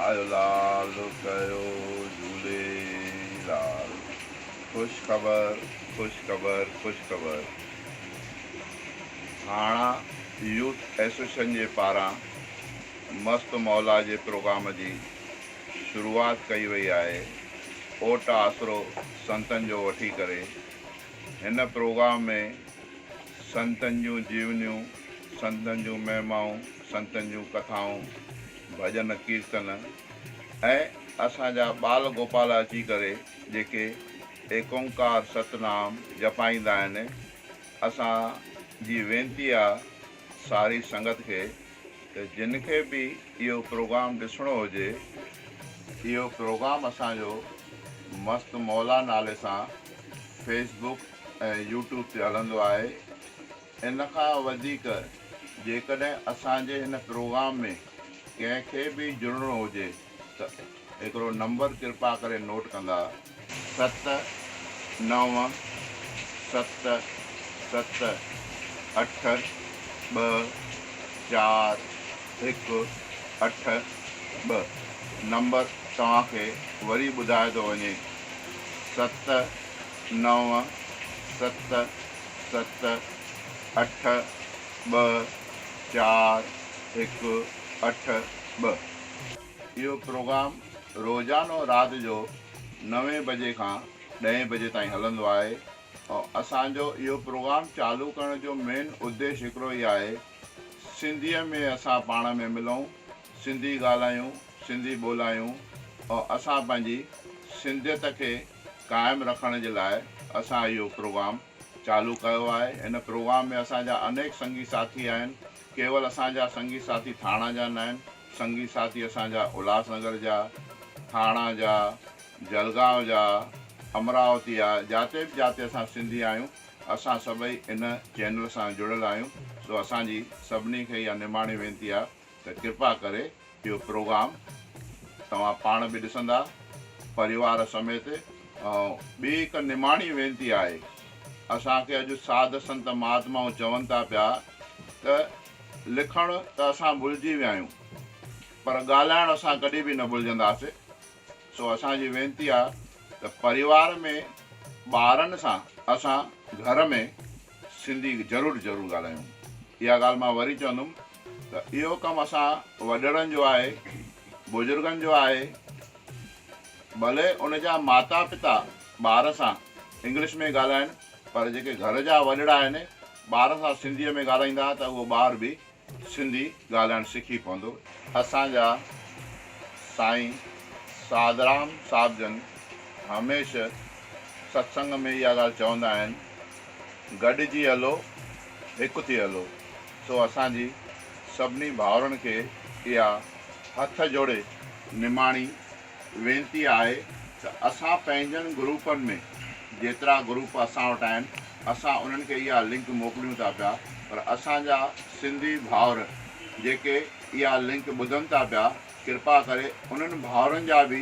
آيو لال ڪيو جهوليلال. خوش خبر خوش خبر خوش خبر ٿاڻا يوٿ ايسوسيئشن جي پاران مست مولا جي پروگرام جي شروعات ڪئي وئي آهي اوٽ آسرو سنتن جو وٺي ڪري هن پروگرام ۾ سنتن جون جيونيون سنتن جون مهمائون سنتن جون ڪٿائون ڀڄن ڪيرتن ۽ اسان جا ٻال گوپال اچي ڪري جيڪي ايڪ اونڪار ستنام جپائيندا آهن اسان جي وينتي آ ساري سنگت کي ته جن کي به اهو پروگرام ڏسڻو هجي اهو پروگرام اسان جو مست مولا نالي سان فيس بڪ ۽ يوٽيوب تي هلندو آهي ان کان وڌيڪ جيڪڏهن اسان جي هن پروگرام ۾ ڪنهن کي به جڙڻو هجي ته هڪڙو نمبر ڪرپا ڪري نوٽ ڪندا. ست نو ست ست اٺ ٻه چار هڪ اٺ ٻه نمبر توهان کي وري ٻڌايو ٿو وڃي ست نو ست ست، اٺ، ٻه، چار، هڪ، اٺ، ٻه. اهو پروگرام روزانو رات جو نوين بجي کان ڏهين بجي تائين هلندو آهي ۽ اسان جو اهو پروگرام چالو ڪرڻ جو مين اديش هڪڙو ئي آهي سنڌيء ۾ اسان پاڻ ۾ ملون، سنڌي ڳالهايون، سنڌي ٻولايون ۽ اسان پنهنجي سنڌيت کي قائم رکڻ جي لاء اسان اهو پروگرام چالو ڪيو آهي. هن پروگرام ۾ اسان جا انيڪ سنگي ساٿي آهن. ڪيول اسان جا سنگي ساٿي ٿاڻا جا ناهن، سنگي ساٿي اسان جا الهاس نگر جا، ٿاڻا جا، جلگائون جا، امراوتي جا، جاتي به جاتي اسان سنڌي آهيون، اسان سڀئي ان چينل سان جڙيل آهيون، سو اسان جي سڀني کي اها نماڻي وينتي آهي ته ڪرپا ڪري اهو پروگرام توهان پاڻ به ڏسندا پريوار سميت ۽ ٻي هڪ نماڻي وينتي آهي اسان کي اڄ ساڌ سنت مهاتمائون چون ٿا پيا ته لکڻ ته اسان ڀلجي ويا آهيون پر ڳالهائڻ اسان ڪڏهن به نه ڀلجنداسي سو اسان جي وينتي آهي ته پريوار ۾ ٻارن سان اسان گهر ۾ سنڌي ضرور ضرور ڳالهايون. اها ڳالهه مان وري چوندم ته اهو ڪم اسان وڏڙن جو آهي، بزرگن جو آهي، ڀلي ان جا ماتا پتا ٻار سان انگلش ۾ ڳالهائن پر جيڪي گهر جا وڏڙا آهن ٻار سان سنڌيء ۾ ڳالهائيندا ته اهو ٻار به سنڌي ڳالهائڻ سکي پوندو. اسان جا سائين ساڌرام صاحب جن هميشه ستسنگ ۾ اها ڳالهه چوندا آهن، گڏجي هلو، هڪ ٿي هلو. سو اسان جي سڀني ڀائرن کي اها هٿ جوڙي نماڻي وينتي آهي ته اسان پنهنجن گروپن ۾ جيترا گروپ اسان وٽ آهن اسان انهن کي اها لنڪ موڪليون ٿا پيا پر اسان جا سنڌي ڀائر جيڪي اها لنڪ ٻڌن ٿا پيا ڪرپا ڪري انهن ڀائرن جا به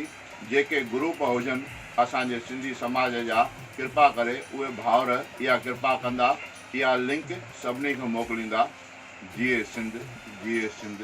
جيڪي گروپ هجن اسان جي سنڌي سماج جا ڪرپا ڪري اهي ڀائر اها ڪرپا ڪندا اها لنڪ سڀني کي موڪليندا جيئي سنڌ جيئي سنڌ.